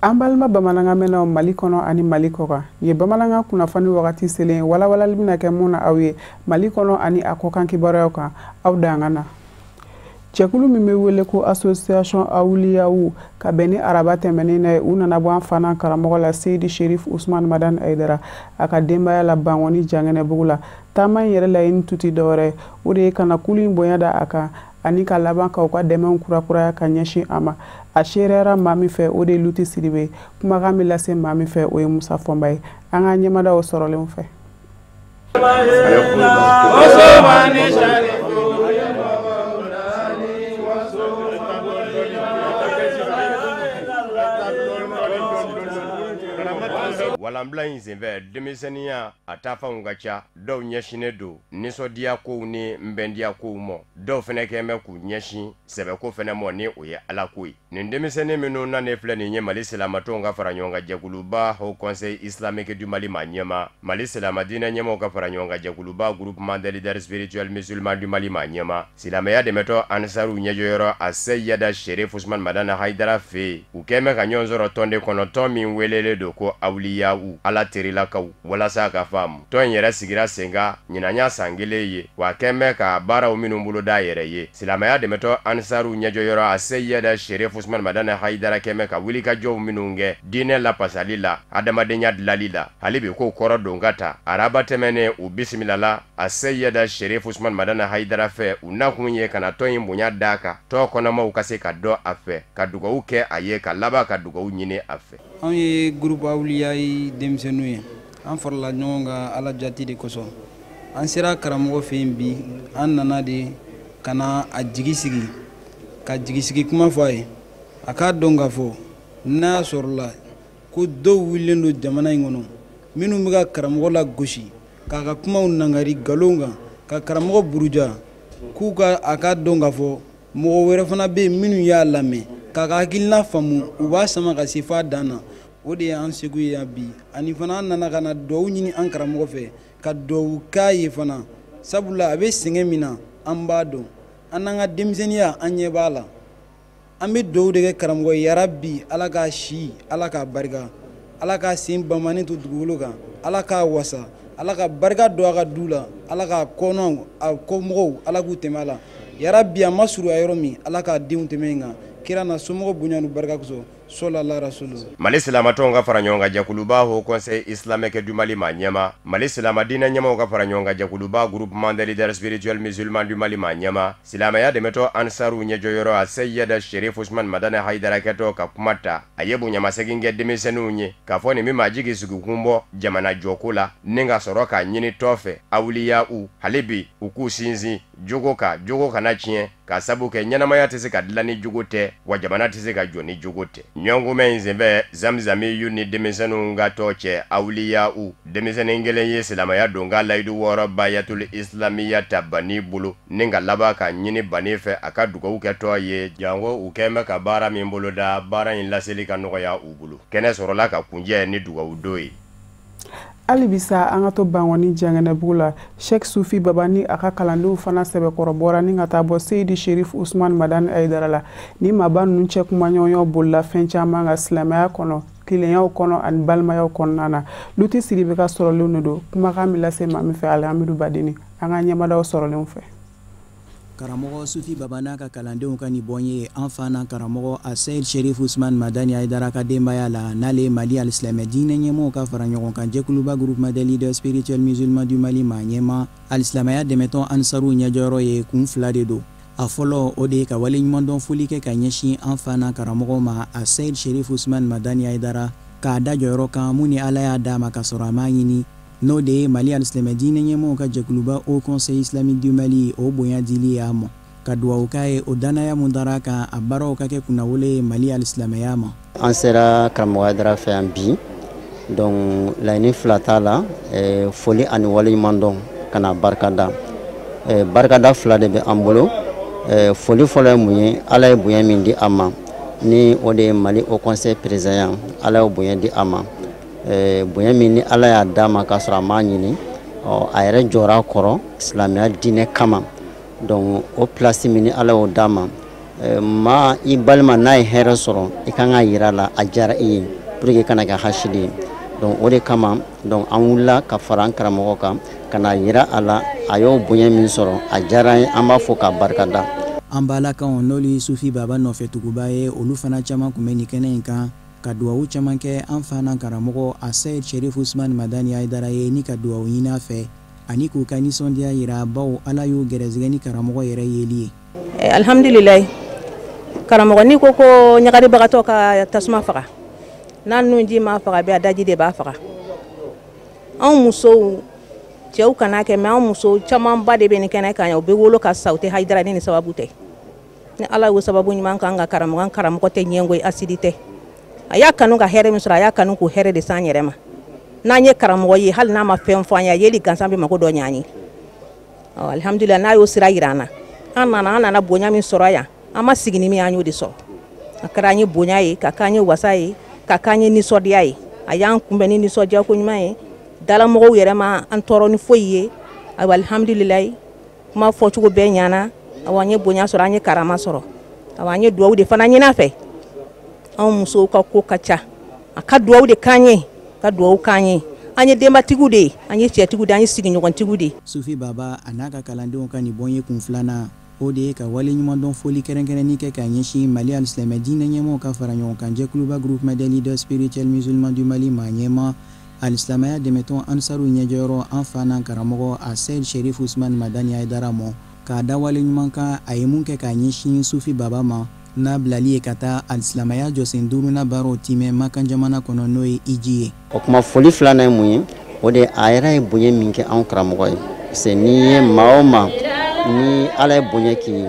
An balima bamanankan mɛnnaw Mali kɔnɔ ani Mali kɔkan, nin ye bamanankan kunnafoni wagati selen walawalali bɛna kɛ mun na aw ye Mali kɔnɔ ani a kɔkan kibaruyaw kan. Aw dan ka na. Cɛkulu min bɛ wele ko Association Awuliyawu, ka bɛn ni araba tɛmɛnen na ye, u nana bɔ an fana karamɔgɔ la Seyidi Sherif Usman Madani Ayidara a ka denbaya la Bankɔni Jangɛnɛbugu la. Taama in yɛrɛ laɲini tun tɛ dɔwɛrɛ, o de ye ka na kulu in bonya da a kan ani ka laban ka u ka dɛmɛw kurakuraya ka ɲɛsin a ma. A seereyara maa min fɛ, o de ye Luti Sidibe. Kumakan bɛ lase maa min fɛ, o ye Musa Fɔnba ye. An ka ɲɛmadaw sɔrɔlenw fɛ. Walanbila in senfɛ, denmisɛnninya a taafanw ka ca. Dɔw ɲɛsinnen don nisɔndiya kow ni nbɛndiya kow ma, dɔw fana kɛn bɛ k'u ɲɛsin sɛbɛko fana ma, ni o ye Ala ko ye. Nin denmisɛnnin minnu nanen filɛ nin ye Mali silamatɔnw ka fara ɲɔgɔn kan jɛkuluba Haut Conseil Islamique du Mali maa ɲɛma, Mali silama diinɛ ɲɛmaaw ka fara ɲɔgɔn kan jɛkuluba Groupement des leaders spirituels musulmans du Mali maa ɲɛma, silamɛya dɛmɛtɔn Ansaru ɲɛjɔyɔrɔ a Seyida Sherif Usman Madani Hayidara fɛ yen. U kɛn bɛ ka ɲɔgɔn sɔrɔ tɔn de kɔnɔ, tɔn min welelen don ko Awuliyawu, Ala terilakaw, walasa ka faamu. Tɔn in yɛrɛ sigira sen kan ɲinan y'a san kelen ye, wa a kɛn bɛ ka baaraw minnu boloda a yɛrɛ ye. Silamɛya dɛmɛtɔn Ansaru ɲɛjɔyɔrɔ a Seyida Sherif Usman Madani Hayidara kɛn bɛ ka wulikajɔw minnu kɛ diinɛ lapasali la, adamadenya dilali la, hali bi k'o kɔrɔ don ka ta. Araba tɛmɛnen, u bisimilala a Seyida Sherif Usman Madani Hayidara fɛ. U nakun ye ka na tɔn in bonya d'a kan, tɔn kɔnɔmaw ka se ka dɔn a fɛ, ka dugawu kɛ a ye, ka laban ka dugawu ɲini a fɛ. Anw ye groupe Awuliyayi denmisɛnninw ye. An farala ɲɔgɔn kan Ala jati de kosɔn. An sera karamɔgɔ fɛ yen bi, an nana de ka na a jigi sigi, ka jigi sigi kuma fɔ a ye. A k'a dɔn k'a fɔ n'a sɔrɔla ko dɔw wulilen don jamana in kɔnɔ minnu bɛ ka karamɔgɔ lagosi, k'a ka kumaw nangari nkalon kan, ka karamɔgɔ buruja, k'u ka a k'a dɔn k'a fɔ mɔgɔ wɛrɛ fana bɛ yen minnu y'a lamɛn k'a ka hakilina faamu, u b'a sama ka se f'a dan na. O de y'an segu ye yan bi. Ani fana an nana ka na duwawu ɲini an karamɔgɔ fɛ, ka duwawu k'a ye fana, sabula a bɛ sɛgɛn min na an b'a dɔn, an n'an ka denmisɛnninya an ɲɛ b'a la. An bɛ duwawu de kɛ karamɔgɔ ye, yarabi Ala k'a si, Ala k'a barika, Ala k'a sen bamanin to dugukolo kan, Ala k'a wasa, Ala ka barika don a ka du la, Ala k'a kɔnɔ a kɔmɔgɔw, Ala k'u tɛmɛ a la, yarabi a ma surunya yɔrɔ min, Ala k'a denw tɛmɛ yen kan, kira na somɔgɔw bonya n'u barika kosɔn. Sɔlala rasulu. Mali silamatɔnw ka fara ɲɔgɔn kan jɛkuluba Haut Conseil Islamique du Mali maa ɲɛma, Mali silama diinɛ ɲɛmaaw ka fara ɲɔgɔn kan jɛkuluba Groupement des leaders spirituels musulmans du Mali maa ɲɛma, silamɛya dɛmɛtɔn Ansaru ɲɛjɔyɔrɔ a Seyida Sherif Usman Madani Hayidara kɛtɔ ka kuma ta, a ye bonyamasegin kɛ denmisɛnninw ye k'a fɔ nin bɛ maa jigi sigikun bɔ jamana jɔko la, ni ka sɔrɔ k'a ɲini tɔn fɛ Awuliyawu hali bi u k'u sinsin jogo kan, jogo kana tiɲɛ, ka sabu kɛ ɲɛnamaya tɛ se ka dilan ni jogo tɛ, wa jamana tɛ se ka jɔ ni jogo tɛ. Ɲɔgɔnkunbɛn in senfɛ Zamzamiyu ni denmisɛnninw ka tɔn cɛ Awuliyawu, denmisɛnnin kelen ye silamɛya don ka layidu wɔɔrɔ bayatul islamiya ta Bani bolo, ni ka laban k'a ɲini Bani fɛ a ka dugawu kɛ tɔn ye, janko u kɛn bɛ ka baara min boloda, baara in laseli ka nɔgɔya u bolo. Kɛnɛ sɔrɔla ka kuncɛ ni dugawu don ye. Hali bi sa an ka to Bankɔni Jangɛnɛbugu la, Sheikh Sufi Baba ni a ka kalandenw fana sɛbɛkɔrɔ bɔra ni ka taa bɔ Seyidi Sherif Usman Madani Hayidara la. Ni maaba ninnu cɛ kumaɲɔgɔnya bolila fɛn caman kan silamɛya kɔnɔ, kelenyaw kɔnɔ ani balimayaw kɔnɔna na. Luti Sidibe ka sɔrɔlenw de don. Kumakan bɛ lase maa min fɛ, Alihamidu Badeni, an ka ɲɛmadaw sɔrɔlenw fɛ. Karamɔgɔ Sufi Baba n'a ka kalandenw ka nin bɔn ye an fa n'an karamɔgɔ a Seyid Sherif Usman Madani Hayidara ka denbaya la, n'ale ye Mali alisilamɛ diinɛ ɲɛmɔgɔw ka fara ɲɔgɔn kan jɛkuluba Groupement des leaders spirituels musulmans du Mali maa ɲɛma, alisilamɛya dɛmɛtɔn Ansaru ɲɛjɔyɔrɔ ye, kun fila de don. A fɔlɔ, o de ye ka waleɲumandɔn foli kɛ ka ɲɛsin an fa n'an karamɔgɔ ma a Seyid Sherif Usman Madani Hayidara, k'a da jɔyɔrɔ kan mun ni Ala y'a d'a ma ka sɔrɔ a m'a ɲini, n'o de ye Mali alisilamɛ diinɛ ɲɛmɔgɔw ka jɛkuluba Haut Conseil Islamique du Mali o bonya dili ye a ma, ka duwawu k'a ye o dannaya mun dara a kan, a baaraw ka kɛ kunnawolo ye Mali alisilamɛya ma. An sera karamɔgɔ Hayidara fɛ yan bi, donc laɲini fila t'a la, foli ani waleɲumandɔn ka na barikada. Barikada fila de bɛ an bolo. Foli fɔlɔ ye mun ye? Ala ye bonya min di a ma, ni o de ye Mali Haut Conseil président ya, Ala y'o bonya di a ma. Bonya min ni Ala y'a d'a ma k'a sɔrɔ a m'a ɲini, a yɛrɛ jɔra a kɔrɔ silamɛya diinɛ kama. Donc o place min ni Ala y'o d'a ma, Maa i balima n'a ye hɛrɛ sɔrɔ, i kan ka yira la a diyara i ye, pour que i kana kɛ hasidi ye. Donc o de kama, donc an wulila ka fara an karamɔgɔ kan ka na yira a la a y'o bonya min sɔrɔ, a diyara an ye, an b'a fɔ k'a barikada. An balakaw, n'olu ye Sufi Baba nɔfɛ tuguba ye, olu fana caman tun bɛ nin kɛnɛ in kan ka duwawu caman kɛ an fa n'an karamɔgɔ Aseyid Sherif Usman Madani Hayidara ye, ni ka duwawu ɲini a fɛ ani k'u ka nisɔndiya yira, baw Ala y'u gɛrɛsɛgɛ ni karamɔgɔ yɛrɛ yeli ye. Alhamdulilayi, karamɔgɔ, n'i ko ko ɲagalibagatɔ ka tasuma faga, n'a nunji ma faga bɛ, a daji de b'a faga. Anw musow, cɛw kana kɛ mɛ, anw musow camanba de bɛ nin kɛnɛ kan yan, u bɛ wolo ka sa, u tɛ Hayidara ni nin sababu tɛ. Ni Ala y'o sababu ɲuman kan ka karamɔgɔ, an karamɔgɔ tɛ ɲɛngo ye, asidi tɛ. A y'a kanu ka hɛrɛ min sɔrɔ, a y'a kanu k'o hɛrɛ de s'an yɛrɛ ma. N'an ye karamɔgɔ ye, hali n'a ma fɛn fɔ an ye, a yeli gansan bɛ mako dɔ ɲɛ an ye. Alihamudulila, n'a y'o sira yira an na, an nana bonya min sɔrɔ yan, an ma sigi ni min, an y'o de sɔrɔ. A kɛra an ye bonya ye, ka k'an ye wasa ye, ka k'an ye nisɔndiya ye. A y'an kunbɛn ni nisɔndiya ko ɲuman ye. Dalamɔgɔw yɛrɛ ma an tɔɔrɔ ni foyi ye. Ayiwa, alihamudulilayi, kuma fɔcogo bɛɛ ɲana. Awa, an ye bonya sɔrɔ, an ye karama sɔrɔ. Awa, an ye duwawu de fana ɲini a fɛ. Anw musow ka ko ka ca, a ka duwawu de k'an ye, ka duwawu k'an ye. An ye denbatigiw de ye, an ye cɛtigiw de ye, an ye sigiɲɔgɔntigiw de ye. Sufi Baba a n'a ka kalandenw ka nin bɔnye kun filanan, o de ye ka waleɲumandɔn foli kɛrɛnkɛrɛnnin kɛ ka ɲɛsin Mali alisilamɛ diinɛ ɲɛmɔgɔw ka fara ɲɔgɔn kan jɛkuluba, Groupement des leaders spirituels musulmans du Mali, maa ɲɛma, alisilamɛya dɛmɛtɔn Ansaru ɲɛjɔyɔrɔ, an fa n'an karamɔgɔ Aseyid Sherif Usman Madani Hayidara mɔ, k'a da waleɲuman kan a ye mun kɛ k'a ɲɛsin Sufi Baba ma, n'a bilali ye ka taa alisilamɛya jɔsen duurunan baaraw timɛ Makan jamana kɔnɔ, n'o ye hiji ye. O kuma, foli filanan ye mun ye? O de a yɛrɛ ye bonya min kɛ anw karamɔgɔ ye, parce que n'i ye maa o maa, ni Ala ye bonya k'i ye,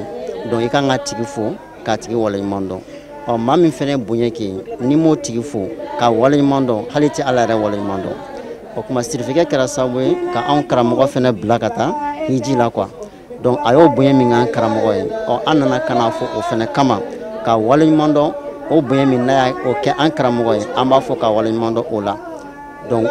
donc i kan ka tigi fo k'a tigi waleɲuman dɔn. Ɔ, maa min fana ye bonya k'i ye, n'i m'o tigi fo k'a waleɲuman dɔn, hali tɛ Ala yɛrɛ waleɲuman dɔn. O kuma, sirifikɛ kɛra sababu ye ka anw karamɔgɔ fana bila ka taa hiji la quoi. Donc a y'o bonya min k'an karamɔgɔ ye, ɔ, an nana ka na fɔ o fana kama ka waleɲuman dɔn o bonya min n'a y'a o kɛ an karamɔgɔ ye. An b'a fɔ ka waleɲuman dɔn o la. Donc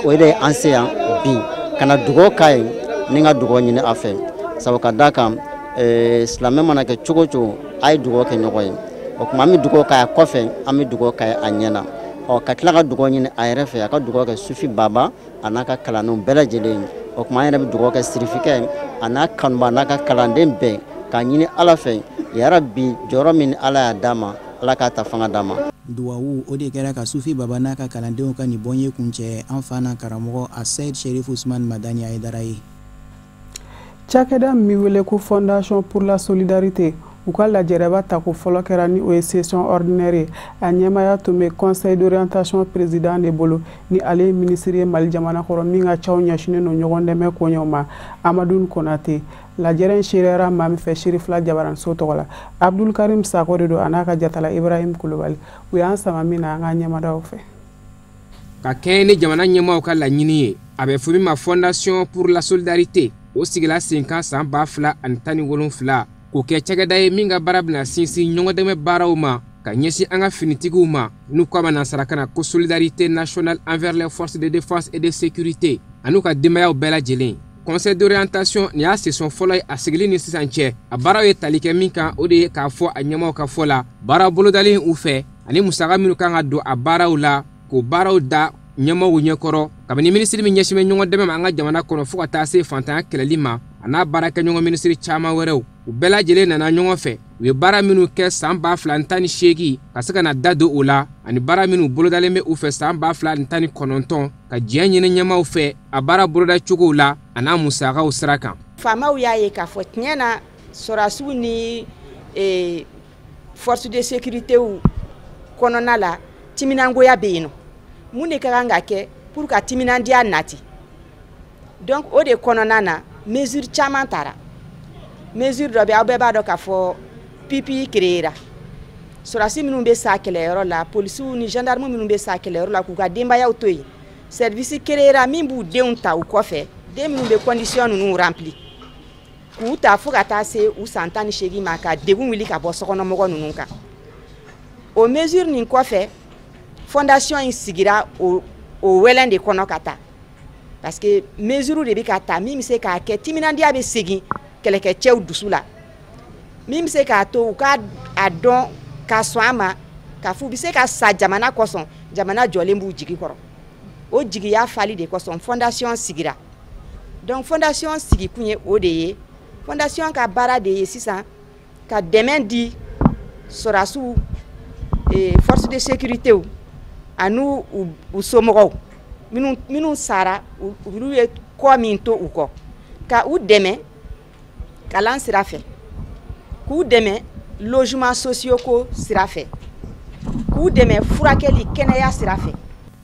o de ye an se yan bi ka na dugawu k'a ye, ni ka dugawu ɲini a fɛ, sabu ka d'a kan silamɛ mana kɛ cogo o cogo, a ye dugawu kɛ ɲɔgɔn ye. O tuma, an bɛ dugawu k'a ye kɔfɛ, an bɛ dugawu k'a ye a ɲɛ na, ɔ, ka tila ka dugawu ɲini a yɛrɛ fɛ, a ka dugawu kɛ Sufi Baba a n'a ka kalandenw bɛɛ lajɛlen ye. O tuma, an yɛrɛ bɛ dugawu kɛ sirifikɛ a n'a kanuba n'a ka kalanden bɛɛ, k'a ɲini Ala fɛ, yarabi, jɔyɔrɔ min Ala y'a d'a ma, Ala k'a ta fanga d'a ma. Duwawu o de kɛra ka Sufi Baba n'a ka kalandenw ka nin bɔnye kuncɛ an fa n'a karamɔgɔ Aseyid Sherif Usman Madani Hayidara ye. Cakɛda min bɛ wele ko Fondation pour la solidarité, u ka lajɛrɛba tako fɔlɔ kɛra, ni o ye session ordinaire ye. A ɲɛmaya tun bɛ conseil d'orientation président de bolo, ni ale ye minisiri ye Mali jamana kɔrɔ min ka caw ɲɛsinnen don ɲɔgɔn dɛmɛ koɲɛw ma, Amadu Konate. Lajɛrɛ in seereyara maa min fɛ Sirifila Jabaranso tɔgɔ la, Abdulkarim Sako de don, a n'a ka jatala Ibrahim Kulubali. U y'an sama min na, an ka ɲɛmadaw fɛ. Ka kɛɲɛ ni jamana ɲɛmaaw ka laɲini ye, a bɛ fɔ min ma Fondation pour la solidarité, o sigila sen kan san 2017 k'o kɛ cakɛda ye min ka baara bɛna sinsin ɲɔgɔndɛmɛ baaraw ma ka ɲɛsin an ka finitigiw ma, n'u k'a ma nansarakan na ko solidarité nationale envers les forces de défense et de sécurité an'u ka denbayaw bɛɛ lajɛlen. Conseil d'orientation nin y'a session fɔlɔ ye a sigili ni sisan cɛ. A baaraw ye tali kɛ min kan, o de ye k'a fɔ a ɲɛmaw ka fɔ la, baara bolodalen u fɛ ani musaka minnu kan ka don a baaraw la, k'o baaraw da ɲɛmaw ɲɛkɔrɔ, kabini minisiri min ɲɛsin bɛ ɲɔgɔn dɛmɛ ma an ka jamana kɔnɔ fɔɔ ka taa se fantanya kɛlɛli ma, a n'a baarakɛɲɔgɔn minisiri caaman wɛrɛw, u bɛɛ lajɛlen nana ɲɔgɔn fɛ. U ye baara minnu kɛ san 2018 ka se ka na da don o la, ani baara minnu bolodalen bɛ u fɛ san 2019, ka diɲɛ ɲini ɲɛmaw fɛ a baara bolodacogow la a n'a musakaw sira kan. Faamaw y'a ye k'a fɔ tiɲɛ na, sɔrɔdasiw ni force de sécurité kɔnɔna la, timinangoya bɛ yen nɔ. Mun de ka kan ka kɛ pour ka timinandiya nati? Donc o de kɔnɔna na, mesure caman tara. Mesure dɔ bɛ, aw bɛɛ b'a dɔn k'a fɔ PPI créera. Sɔrɔdasi minnu bɛ sa kɛlɛyɔrɔ la, polisiw ni gendarme minnu bɛ sa kɛlɛyɔrɔ la, k'u ka denbayaw to yen, service créera min b'u denw ta u kɔfɛ, den minnu bɛ condition ninnu rempli, k'u ta fo ka taa se u san 18 ma, ka degun wuli ka bɔ sokɔnɔmɔgɔ ninnu kan. O mesure nin kɔfɛ, fondation in sigira o wɛlɛn de kɔnɔ ka taa, parce que mesure de bɛ ka ta min bɛ se k'a kɛ timinandiya bɛ segin kɛlɛkɛcɛw dusu la. Min bɛ se k'a to u ka a dɔn ka sɔn a ma k'a fɔ u bɛ se ka sa jamana kosɔn, jamana jɔlen b'u jigi kɔrɔ. O jigiya fali de kosɔn fondation sigira. Donc fondation sigikun ye o de ye. Fondation ka baara de ye sisan ka dɛmɛ di sɔrɔdasiw, force de sécurité ani u somɔgɔw minnu sara, olu ye kɔ min to u kɔ, ka u dɛmɛ kalan sira fɛ, k'u dɛmɛ logement sociaux ko sira fɛ, k'u dɛmɛ furakɛli kɛnɛya sira fɛ.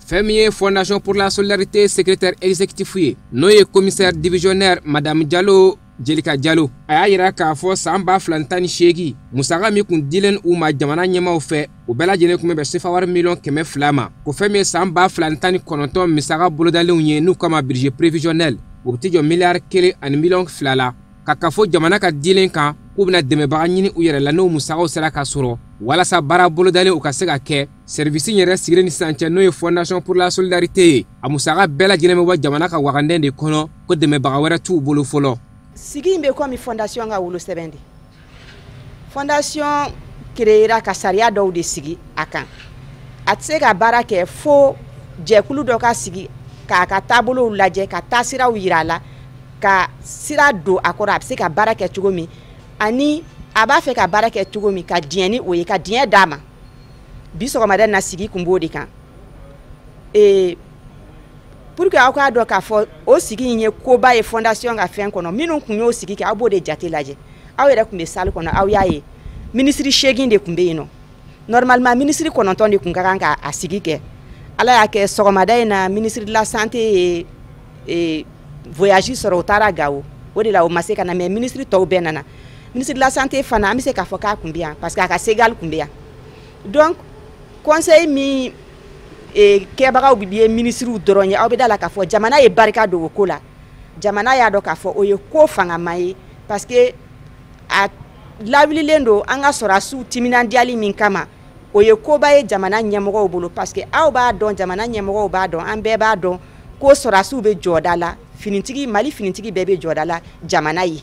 Fɛn min ye Fondation pour la solidarité secrétaire exécutif ye, n'o ye commissaire divisionnaire madame Jalo Jelika Jalo, a y'a yira k'a fɔ san 2018 musaka min kun dilen u ma jamana ɲɛmaw fɛ, o bɛɛ lajɛlen kun bɛ bɛn sefa wari miliyɔn 200 ma. Ko fɛn min ye san 2019 musaka bolodalenw ye, n'u kama budget prévisionnel, o bɛ t'i jɔ miliyari 1 ani miliyɔn 2 la, ka kafo jamana ka dilen kan k'u bɛna dɛmɛbaga ɲini u yɛrɛ la n'o musakaw sera ka sɔrɔ walasa baara bolodalen u ka se ka kɛ. Service yɛrɛ sigilen ni sisan cɛ, n'o ye Fondation pour la solidarité ye, a musaka bɛɛ lajɛlen bɛ bɔ jamana ka wagandɛn de kɔnɔ, ko dɛmɛbaga wɛrɛ t'u bolo fɔlɔ. Sigi in bɛ komi fondation ka wolosɛbɛn de. Fondation créera ka sariya dɔw de sigi a kan. A tɛ se ka baara kɛ fo jɛkulu dɔ ka sigi k'a ka taabolow lajɛ, ka taasiraw yira a la, ka sira don a kɔrɔ, a bɛ se ka baara kɛ cogo min ani a b'a fɛ ka baara kɛ cogo min, ka diɲɛ ni o ye, ka diɲɛ d'a ma. Bi sɔgɔmada na, sigi kun b'o de kan. Pour que aw k'a dɔn k'a fɔ o sigi in ye koba ye fondation ka fɛn kɔnɔ, minnu kun y'o sigi kɛ, aw b'o de jate lajɛ. Aw yɛrɛ tun bɛ salle kɔnɔ, aw y'a ye minisiri 8 de tun bɛ yen nɔ. Normalement minisiri 9 de tun ka kan ka a sigi kɛ. Ala y'a kɛ, sɔgɔmada in na, ministre de la santé ye voyage sɔrɔ, o taara Gawo, o de la o ma se ka na, mais ministre tɔw bɛɛ nana. Ministre de la santé fana, an bɛ se k'a fɔ k'a kun bɛ yan parce que a ka Segal kun bɛ yan. Donc conseil min kɛbagaw ye minisiriw dɔrɔn ye, aw bɛ da la k'a fɔ jamana ye barika don o ko la. Jamana y'a dɔn k'a fɔ o ye ko fangama ye, parce que a lawulilen don an ka sɔrɔdasiw timinandiyali min kama, o ye koba ye jamana ɲɛmɔgɔw bolo, parce que aw b'a dɔn, jamana ɲɛmɔgɔw b'a dɔn, an bɛɛ b'a dɔn ko sɔrɔdasiw bɛ jɔda la, finitigi, Mali finitigi bɛɛ bɛ jɔda la jamana ye.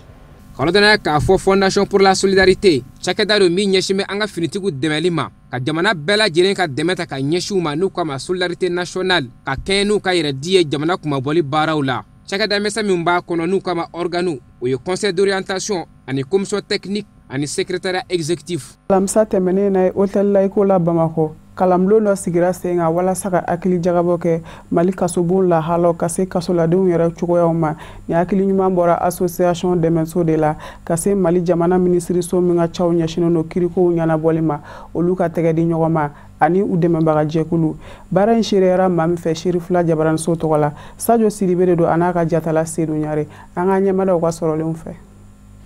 Kɔnɔdɔnna k'a fɔ Fondation pour la solidarité cakɛda don min ɲɛsin bɛ an ka finitigiw dɛmɛli ma, ka jamana bɛɛ lajɛlen ka dɛmɛ ta ka ɲɛsin u ma, n'u k'a ma solidarité nationale, ka kɛɲɛ n'u ka yɛrɛ di ye jamana kunmabɔli baaraw la. Cakɛda misɛn min b'a kɔnɔ, n'u k'a ma organe, o ye conseil d'orientation ani commission technique ani secrétariat exécutif. Alamisa tɛmɛnen na ye, hôtel Layiko la Bamakɔ, kalanbulon dɔ sigira sen kan walasa ka hakili jagabɔ kɛ Mali kasobon lahalaw, ka se kasoladenw yɛrɛ cogoyaw ma. Ni hakili ɲuman bɔra association dɛmɛso de la, ka se Mali jamana minisiriso min ka caw ɲɛsinnen don kirikow ɲɛnabɔli ma, olu ka tɛgɛ di ɲɔgɔn ma ani u dɛmɛbaga jɛkulu. Baara in seereyara maa min fɛ Serifula Jabaraniso tɔgɔ la, Sajo Sidibe de don, a n'a ka jatala Sedu Ɲare. An ka ɲɛmadaw ka sɔrɔlenw fɛ.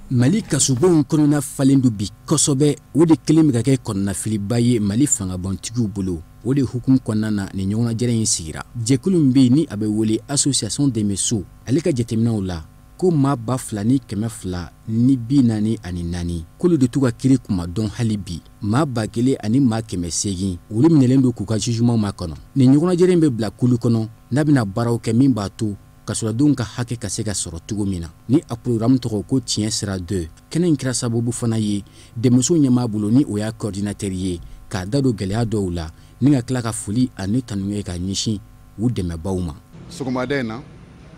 Mali kasobonw kɔnɔna falen don bi kosɛbɛ. O de kelen bɛ ka kɛ kɔnɔnafiliba ye Mali fangabɔntigiw bolo. O de hukumu kɔnɔna na, nin ɲɔgɔnnajɛrɛ in sigira. Jɛkulu min bɛ yen ni a bɛ wele association Dɛmɛso, ale ka jateminɛw la, ko maa 2244, k'olu de t'u ka kiri kuma dɔn hali bi. Maa 1800, olu minɛlen don k'u ka jugement makɔnɔ. Nin ɲɔgɔnnajɛrɛ in bɛ bila kulu kɔnɔ n'a bɛna baaraw kɛ min b'a to kasoladenw ka hakɛ ka se ka sɔrɔ cogo min na, ni a programme tɔgɔ ko Tiɲɛ Sira 2. Kɛnɛ in kɛra sababu fana ye dɛmɛso ɲɛmaa bolo, ni o y'a coordinateur ye, k'a da don gɛlɛya dɔw la, ni ka tila ka foli ani tanu kɛ ka ɲɛsin u dɛmɛbaw ma. Sɔgɔmada in na,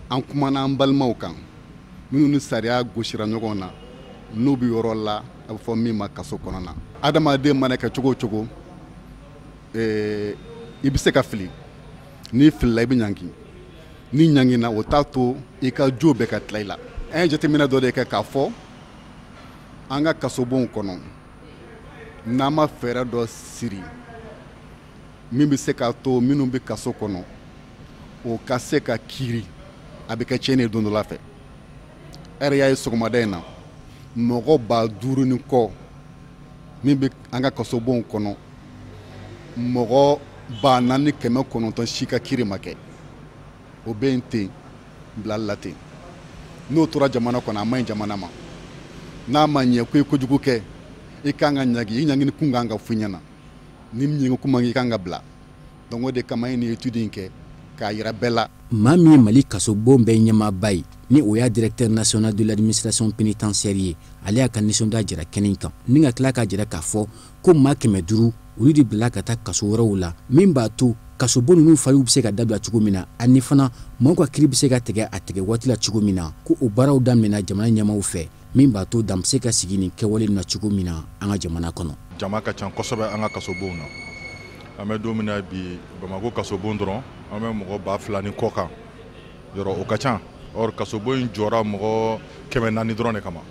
an kumana an balimaw kan minnu ni sariya gosira ɲɔgɔn na, n'u bɛ yɔrɔ la a bɛ fɔ min ma kaso kɔnɔna. Adamaden mana kɛ cogo o cogo, i bɛ se ka fili. N'i filila, i bɛ ɲangi. Ni ɲangina, o t'a to i ka jo bɛɛ ka tila i la. An ye jateminɛ dɔ de kɛ k'a fɔ an ka kasobonw kɔnɔ, n'an ma fɛɛrɛ dɔ siri min bɛ se k'a to minnu bɛ kaso kɔnɔ, o ka se ka kiiri, a bɛ kɛ tiɲɛni ye don dɔ la fɛ. E yɛrɛ y'a ye sɔgɔmada in na, mɔgɔ 5000 ni kɔ min bɛ an ka kasobonw kɔnɔ, mɔgɔ 4900 si ka kiiri ma kɛ. O bɛ yen ten, bilali la ten. N'o tora jamana kɔnɔ, a ma ɲi jamana ma. N'a ma ɲɛ ko i kojugu kɛ, i kan ka ɲangi, i ɲangini kun kan ka fɔ i ɲɛna. Ni ɲangi kun ma, i kan ka bila. Donc o de kama an ye nin étude in kɛ. K'a yira bɛɛ la. Maa min ye Mali kasobon bɛɛ ɲɛmaaba ye, ni o y'a directeur national de l'administration pénitentiaire ye, ale y'a ka nisɔndiya jira kɛnɛ kan, ni ka tila k'a jira k'a fɔ ko maa 500, olu de bila ka taa kaso wɛrɛw la, min b'a to kasobon ninnu faliw bɛ se ka dabila cogo min na, ani fana maaw ka kiiri bɛ se ka tigɛ a tigɛ waati la cogo min na, ko o baaraw daminɛna jamana ɲɛmaaw fɛ, min b'a to dan bɛ se ka sigi nin kɛwale na cogo min na an ka jamana kɔnɔ. Jama ka ca kosɛbɛ an ka kasobonw na. An bɛ don min na bi, Bamakɔ kasobon dɔrɔn, an bɛ mɔgɔ 2000 ni kɔ kan yɔrɔ, o ka ca. Or kasobon in jɔra mɔgɔ 400 dɔrɔn de kama.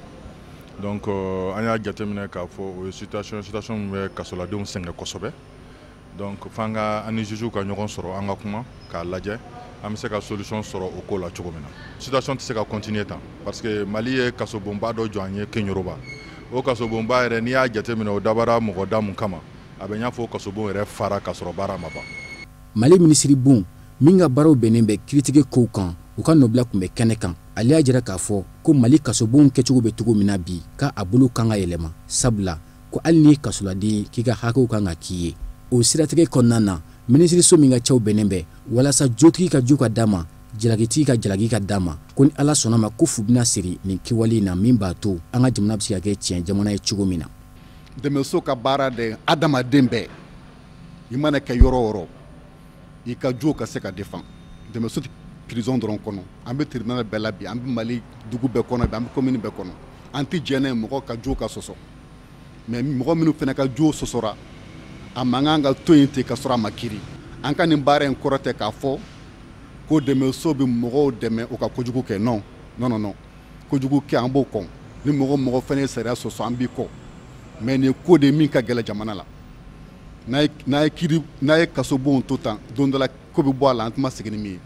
Donc an y'a jateminɛ k'a fɔ o ye situation min bɛ kasoladenw sɛgɛn kosɛbɛ. Donc f'an ka an ni juge ka ɲɔgɔn sɔrɔ, an ka kuma k'a lajɛ an bɛ se ka solution sɔrɔ o ko la cogo min na. Situation tɛ se ka continuer tan, parce que Mali ye kasobonba dɔ jɔ an ye Keɲoroba. O kasobonba yɛrɛ, n'i y'a jateminɛ, o dabara mɔgɔ da mun kama, a bɛ ɲɛfɔ kasobon yɛrɛ fara ka sɔrɔ baara ma ban. Mali minisiri bon min ka baaraw bɛnnen bɛ kiiritigɛ kow kan, u ka nɔbila tun bɛ kɛnɛ kan. Ale y'a jira k'a fɔ ko Mali kasobonw kɛcogo bɛ cogo min na bi, k'a a bolo kan ka yɛlɛma, sabula ko hali n'i ye kasoladen ye, k'i ka hakɛw kan ka k'i ye. O siratigɛ kɔnɔna na, minisiriso min ka cɛw bɛnnen bɛ walasa jotigi ka jo ka d'a ma, jalakitigi ka jalaki ka d'a ma, ko ni Ala sɔnna ma, ko fu bɛna siri nin kɛwale in na, min b'a to an ka jamana bɛ se ka kɛ tiɲɛ jamana ye cogo min na. Dɛmɛso ka baara de, adamaden bɛɛ, i mana kɛ yɔrɔ o yɔrɔ, i ka jo ka se ka défend. Dɛmɛso tɛ prison dɔrɔn kɔnɔ, an bɛ tribunal bɛɛ la bi, an bɛ Mali dugu bɛɛ kɔnɔ bi, an bɛ commune bɛɛ kɔnɔ. An tɛ jɛn n'a ye mɔgɔ ka jo ka sɔsɔ, mais mɔgɔ minnu fana ka jo sɔsɔra, a man kan ka to yen ten ka sɔrɔ a ma kiiri. An ka nin baara in kɔrɔ tɛ k'a fɔ ko dɛmɛso bɛ mɔgɔw dɛmɛ u ka kojugu kɛ. Non, non, non, non, kojugu kɛ, an b'o kɔn. Ni mɔgɔ mɔgɔ fana ye sariya sɔsɔ, an b'i kɔ. Mais nin ko de min ka gɛlɛn jamana la, n'a ye kiiri, n'a ye kasobonw to tan, don dɔ la ko bɛ bɔ a la, an tɛ segin ni min ye.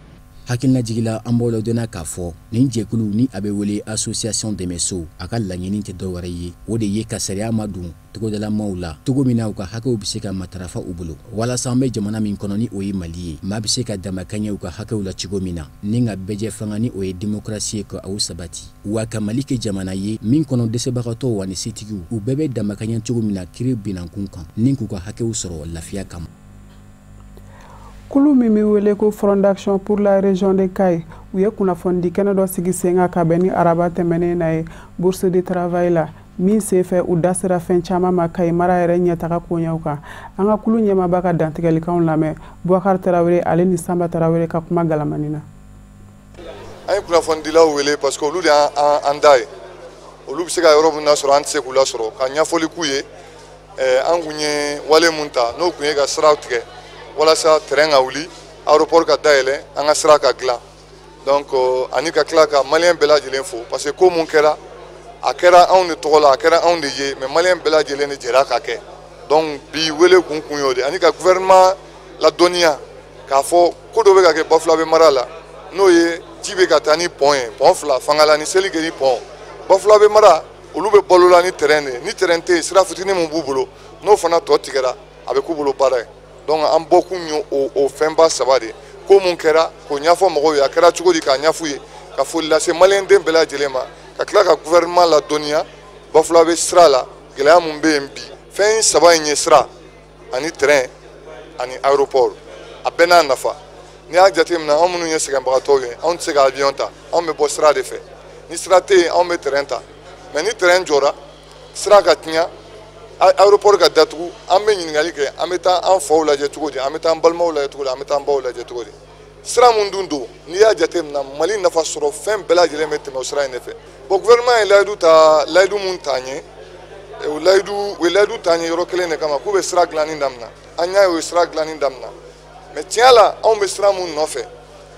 Hakililajigila, an b'aw ladɔnniya k'a fɔ nin jɛkulu ni a bɛ wele association Dɛmɛso, a ka laɲini tɛ dɔwɛrɛ ye, o de ye ka sariya ma don togodalamaw la cogo min na, u ka hakɛw bɛ se ka matarafa u bolo, walasa an bɛ jamana min kɔnɔ, ni o ye Mali ye, maa bɛ se ka damakɛɲɛ u ka hakɛw la cogo min na, ni ka bɛɛjɛ fanga, ni o ye démocratie ye, ka aw sabati, wa ka Mali kɛ jamana ye min kɔnɔ, dɛsɛbagatɔw ani setigiw, u bɛɛ bɛ damakɛɲɛ cogo min na kiiri binankun kan, ni k'u ka hakɛw sɔrɔ lafiya kama. Kulu min bɛ wele ko Front d'action pour la région de Kayes, u ye kunnafonidi kɛnɛ dɔ sigi sen kan ka bɛn ni araba tɛmɛnen na ye bourse de travail la, min senfɛ u da sera fɛn caman ma Kayi mara yɛrɛ ɲɛtaga koɲɛw kan. An ka kulu ɲɛmaaba ka dantigɛlikaw lamɛn Boubacar Tarawele, ale ni Sanba Tarawele ka kuma galamani na. An ye kunnafonidilaw wele parce que olu de y'an da ye. Olu bɛ se ka yɔrɔ min lasɔrɔ, an tɛ se k'u lasɔrɔ, ka ɲɛfɔli k'u ye. An kun ye wale mun ta, n'o kun ye ka siraw tigɛ walasa train ka wuli, aéroport ka dayɛlɛ, an ka sira ka dilan. Donc ani ka tila ka maliyɛn bɛɛ lajɛlen fo, parce que ko mun kɛra, a kɛra anw de tɔgɔ la, a kɛra anw de ye, mais maliyɛn bɛɛ lajɛlen de jɛra ka kɛ. Donc bi wele kun y'o de, ani ka gouvernement ladɔnniya k'a fɔ ko dɔ bɛ ka kɛ Bafulabe mara la, n'o ye ji bɛ ka taa ni pont ye, pont fila, Fangala ni Selike ni pont. Bafulabe mara, olu bɛ balo la ni terrain de ye. Ni terrain tɛ yen, sira fitinin min b'u bolo, n'o fana tɔ tigɛra, a bɛ k'u bolo baara ye. Donc an bɔkun ye o fɛnba saba de ye. Ko mun kɛra, k'o ɲɛfɔ mɔgɔw ye, a kɛra cogo di, k'a ɲɛf'u ye, ka foli lase maliyɛnden bɛɛ lajɛlen ma, ka tila ka gouvernement ladɔnniya Bafulabe sira la, gɛlɛya mun bɛ yen bi. Fɛn saba in ye sira ani train ani aéroport, a bɛɛ n'a nafa. N'i y'a jateminɛ, anw minnu ye sɛgɛnbagatɔw ye, anw tɛ se ka avion ta, anw bɛ bɔ sira de fɛ. Ni sira tɛ yen, anw bɛ train ta. Mais ni train jɔra, sira ka tiɲɛ, aéroport ka datugu, an bɛ ɲininkali kɛ, an bɛ taa an faw lajɛ cogo di, an bɛ taa an balimaw lajɛ cogo di, an bɛ taa an baw lajɛ cogo di? Sira mun dun don, n'i y'a jateminɛ, Mali nafa sɔrɔ fɛn bɛɛ lajɛlen bɛ tɛmɛ o sira in de fɛ. Bon, gouvernement ye layidu ta, layidu mun ta an ye, o layidu, u ye layidu ta an ye yɔrɔ kelen de kama, k'u bɛ sira dilanni daminɛ. An y'a ye, u ye sira dilanni daminɛ, mais tiɲɛ la, anw bɛ sira mun nɔfɛ,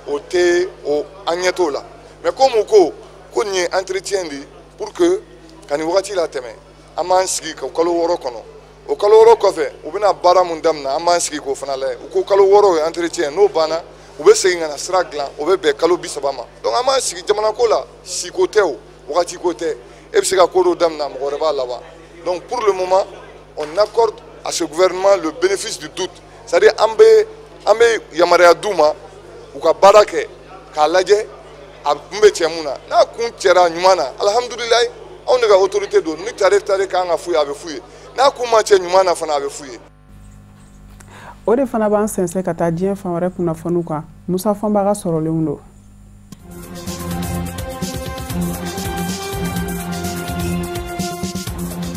o tɛ o, an ɲɛ t'o la. Mais komi u ko nin ye entretien de ye pour que ka nin wagati latɛmɛ, an b'an sigi ka kalo 6 kɔnɔ. O kalo 6 kɔfɛ, u bɛna baara mun daminɛ, an b'an sigi k'o fana lajɛ. U ko kalo 6 ye entretien, n'o banna, u bɛ segin ka na sira dilan, o bɛ bɛn kalo 30 ma. Donc an b'an sigi jamana ko la, si ko tɛ, o wagati ko tɛ, e bɛ se ka ko dɔ daminɛ, mɔgɔ wɛrɛ b'a laban. Donc pour le moment, on accorde à ce gouvernement le bénéfice du doute, c'est-à-dire an bɛ yamaruya d'u ma u ka baara kɛ k'a lajɛ a kun bɛ cɛ mun na. N'a kun cɛra ɲuman na, alihamudulilayi, anw de ka autorité don. Ni tare tare kan ka f'u ye, a bɛ f'u ye. N'a kun ma cɛ ɲuman na fana, a bɛ f'u ye. O de fana b'an sɛnsɛn ka taa diɲɛ fan wɛrɛ kunnafoniw kan. Musa Fɔnba ka sɔrɔlenw don.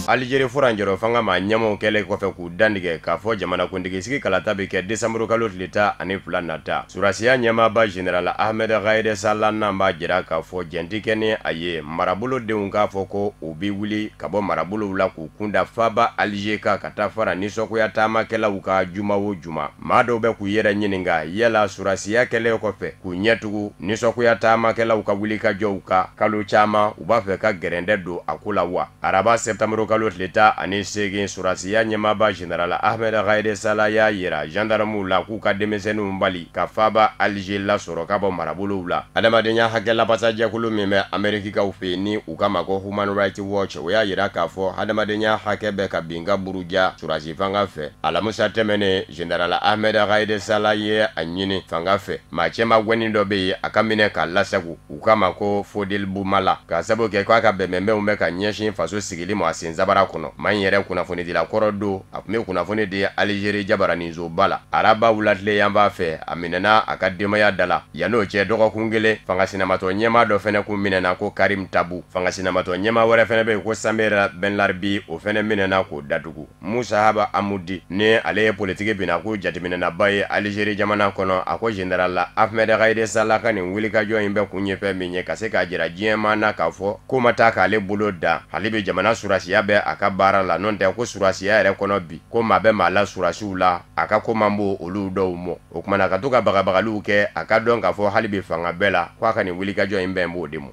Algérie furancɛrɔ fanga maa ɲɛmaw kɛlen kɔfɛ k'u dantigɛ k'a fɔ jamanakuntigi sigi kalata bɛ kɛ desanburu kalo tile 12 nata. Surasiya ɲɛmaaba général Ahmed Gaïd Salah n'an b'a jira k'a fɔ jɛn tɛ kɛ ni a ye marabolodenw k'a fɔ ko u bɛ wuli ka bɔ marabolow la k'u kunda faaba Alger kan ka taa fara nisɔngoya taamakɛlaw ka juma o juma. Maa dɔw bɛ k'u yɛrɛ ɲininka yala surasiya kɛlen kɔfɛ k'u ɲɛtugu nisɔngoya taamakɛlaw ka wulikajɔw kan kalo caman, u b'a fɛ ka gɛrɛndɛ don a ko la wa? Araba septembre kalo tile 18, surasiya ɲɛmaaba général Ahmed Gaïd Salah y'a yira gendarmew la k'u ka denmisɛnninw bali ka faaba Alger lasɔrɔ ka bɔ marabolow la. Adamadenya hakɛ labasajɛkulu min bɛ Amerikikaw fɛ yen ni u k'a ma ko Human Rights Watch, o y'a yira k'a fɔ adamadenya hakɛ bɛ ka bin ka buruja surasi fanga fɛ. Alamisa tɛmɛnen, général Ahmed Gaïd Salah ye a ɲini fanga fɛ maa cɛma gɛnni dɔ bɛ yen a ka minɛ k'a lasago, u k'a ma ko Fodil Boumala, k'a sababu kɛ k'a ka bɛnbɛnbɛnw bɛ ka ɲɛsin faso sigili ma a sensabara kɔnɔ. Maa in yɛrɛ kunnafonidila kɔrɔ don, a tun bɛ kunnafoni di Algérie jabaraninsoba la. Araba wulatile yanfan fɛ, a minɛna a ka denbaya da la. Yann'o cɛ dɔgɔkun kelen, fanga sinamatɔ ɲɛmaa dɔ fɛnɛ kun minɛna ko Karim Tabu. Fanga sinamatɔ ɲɛmaa wɛrɛ fɛnɛ bɛ yen ko Samira Benlarbi, o fɛnɛ minɛna k'o datugu. Musa Haba Amudi, ni ale ye politiki binako jateminɛnaba ye Algérie jamana kɔnɔ, a ko général Ahmed Gaïd Salah ka nin wulikajɔ in bɛ kun ye fɛn min ye, ka se k'a jira diɲɛmaa na k'a fɔ ko ma taa k'ale bolo da, hali bi jamana surasiya bɛ a ka baara la. N'o tɛ ko surasiya yɛrɛ kɔnɔ bi, ko maa bɛ maa la surasiw la, a ka ko man bon olu dɔw mɔ. O kumana ka to ka bagabagaliw kɛ, a ka dɔn k'a fɔ hali bi fanga bɛɛ la, k'a ka nin wulikajɔ in bɛn b'o de mɔ.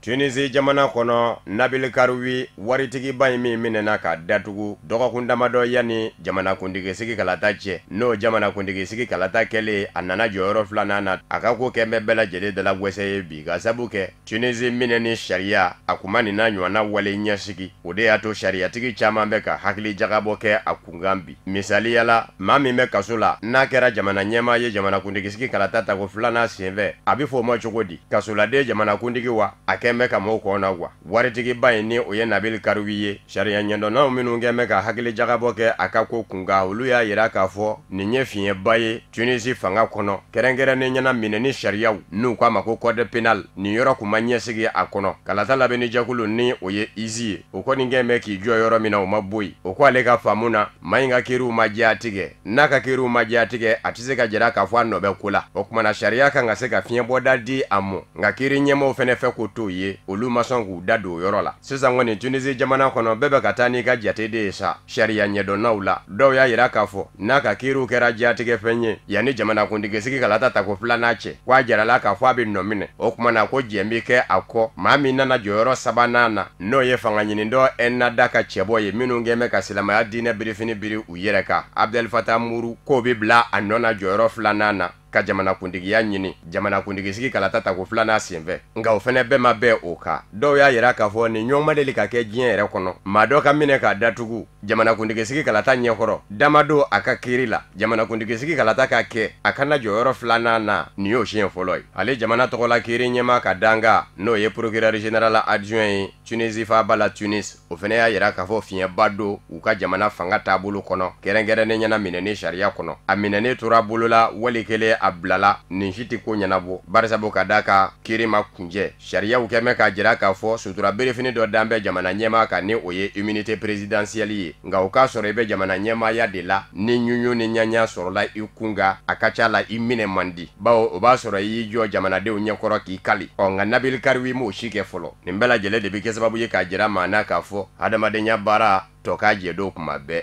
Tunisie jamana kɔnɔ, Nabil Karoui waritigiba in min minɛna k'a datugu dɔgɔkun damadɔ yanni jamanakuntigi sigi kalata cɛ, n'o jamanakuntigi sigi kalata kɛlen a nana jɔyɔrɔ filanan na, a ka ko kɛ bɛ bɛɛ lajɛlen dala gwɛsɛ ye bi, ka sabu kɛ Tunisie minɛ ni sariya a kuma nin n'a ɲɔgɔnna wale ɲɛsigi. O de y'a to sariyatigi caman bɛ ka hakili jagabɔ kɛ a kunkan bi. Misaliya la, maa min bɛ kaso la n'a kɛra jamana ɲɛmaa ye jamanakuntigi sigi kalata tako filanan senfɛ, a bɛ fɔ o ma cogo di? Kasoladen jamanakuntigi wa? A kɛ bɛ ka mɔgɔw kɔnɔ wa? Waritigiba in ni o ye Nabil Karoui ye, sariya ɲɛdɔnnaw minnu kɛ bɛ ka hakili jagabɔ kɛ a ka ko kunkan, olu y'a yira k'a fɔ nin ye fiɲɛba ye Tunisie fanga kɔnɔ, kɛrɛnkɛrɛnnen ɲɛna minɛni sariyaw n'u k'a ma ko code pénal, nin yɔrɔ kun ma ɲɛsigi a kɔnɔ. Kalata labɛnni jɛkulu ni o ye ISI ye, o kɔni kɛ bɛ k'i jɔ yɔrɔ min na o ma bɔ yen. O ko ale ka faamu na, maa in ka kiiriw ma diya tigɛ, n'a ka kiiriw ma diya tigɛ, a tɛ se ka jira k'a fɔ a nɔ bɛ ko la. O kumana sariya kan ka se ka fiɲɛbɔda di a mɔ, nka kiiri ɲɛmaaw fɛnɛ fɛ k'o t'o ye, olu ma sɔn k'u da don o yɔrɔ la. Sisan kɔni Tunisie jamana kɔnɔ, bɛɛ bɛ ka taa n'i ka jate de ye sa sariya ɲɛdɔnnaw la. Dɔw y'a yira k'a fɔ n'a ka kiiriw kɛra diyatigɛ fɛn ye yanni jamanakuntigi sigi kalata tako filanan cɛ, k'a jirala k'a fɔ a bɛ nɔ minɛ. O kumana ko jɛn bɛ kɛ a kɔ maa min nana jɔyɔrɔ sabanan na, n'o ye fanga ɲinidɔ Ennahda ka cɛbɔ ye minnu kɛn bɛ ka silamɛya diinɛ birifini biri u yɛrɛ kan, Abdel Fattah Muru, k'o bɛ bila a nɔ na jɔyɔrɔ filanan na ka jamanakuntigiya ɲini jamanakuntigi sigi kalata tako filanan senfɛ. Nka o fɛnɛ bɛɛ ma bɛn o kan. Dɔw y'a yira k'a fɔ nin ɲɔgɔn ma deli ka kɛ diɲɛ yɛrɛ kɔnɔ, maa dɔ ka minɛ k'a datugu jamanakuntigi sigi kalata ɲɛkɔrɔ damadɔ a ka kiiri la, jamanakuntigi sigi kalata ka kɛ a kana jɔyɔrɔ filanan na, nin y'o siɲɛ fɔlɔ ye. Ale jamana tɔgɔla kiiri ɲɛmaa ka danga, n'o ye procureur général adjoint ye Tunisie faaba la Tunis, o fɛnɛ y'a yira k'a fɔ fiɲɛba don u ka jamana fanga taabolo kɔnɔ, kɛrɛnkɛrɛnnen ɲɛna minɛni sariya kɔnɔ. A minɛni tora bolo la wali kelen a bilala, nin si tɛ ko ɲɛnabɔ, barisabu ka d'a kan kiiri ma kunjɛ. Sariyaw kɛ bɛ k'a jira k'a fɔ sutura berefini dɔ dan bɛ jamana ɲɛmaa kan, ni o ye immunité présidentielle ye, nka o k'a sɔrɔ i bɛ jamana ɲɛmaaya de la, ni ɲuɲu ni ɲaɲa sɔrɔla i kun kan, a ka ca la i minɛ man di, bawo o b'a sɔrɔ i y'i jɔ jamanadenw ɲɛkɔrɔ k'i kali. Ɔ nka Nabil Karoui m'o si kɛ fɔlɔ. Nin bɛɛ lajɛlen de bɛ kɛ sababu ye k'a jira maa na k'a fɔ hadamadenya baara tɔ k'a jɛ don kuma bɛɛ.